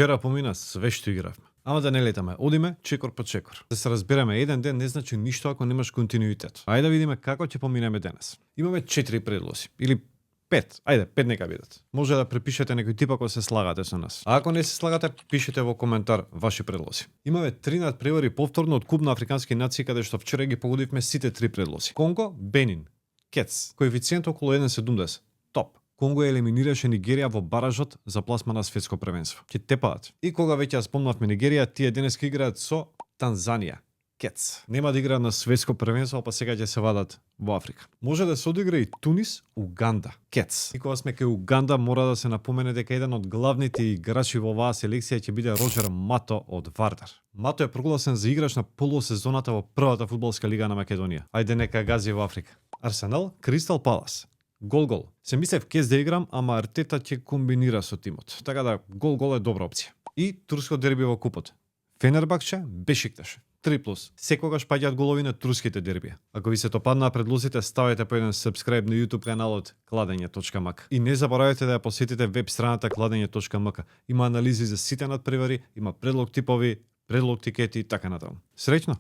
Вчера помина све што игравме. Ама да не летаме, одиме чекор по чекор. Да се разбереме, еден ден не значи ништо ако немаш континуитет. Ајде да видиме како ќе поминеме денес. Имаме 4 предлози или 5. Ајде, 5 нека бидат. Може да препишете некој тип ако се слагате со нас. А ако не се слагате, пишете во коментар ваши предлози. Имаме 3 надпревари повторно од Куп на африкански нации каде што вчера ги погодивме сите 3 предлози. Конго, Бенин, Кец, коефициент околу 1,70. Топ. Конго елиминираше Нигерија во баражот за пласма на светско првенство. Ќе тепаат. И кога веќе ја спомнавме Нигерија, тие денеска играат со Танзанија. Кец. Нема да играат на светско првенство, па сега ќе се вадат во Африка. Може да се одигра и Тунис, Уганда. Кец. И кога сме кај Уганда, мора да се напомене дека еден од главните играчи во оваа селекција ќе биде Роџер Мато од Вардар. Мато е прогласен за играч на полусезоната во првата фудбалска лига на Македонија. Ајде нека гази во Африка. Арсенал, Кристал Палас. Гол. Се мислев Кез да играм, ама Артета ќе комбинира со тимот. Така да гол е добра опција. И турско дерби во купот. Фенербахче, Бешикташ. 3+. Секогаш паѓаат голови на турските дерби. Ако ви се допаднаа предлозите, ставете по еден subscribe на YouTube каналот Кладење.мк. И не заборавајте да ја посетите веб страната Кладење.мк. Има анализи за сите надпревари, има предлог типови, предлог тикети и така натаму. Среќно!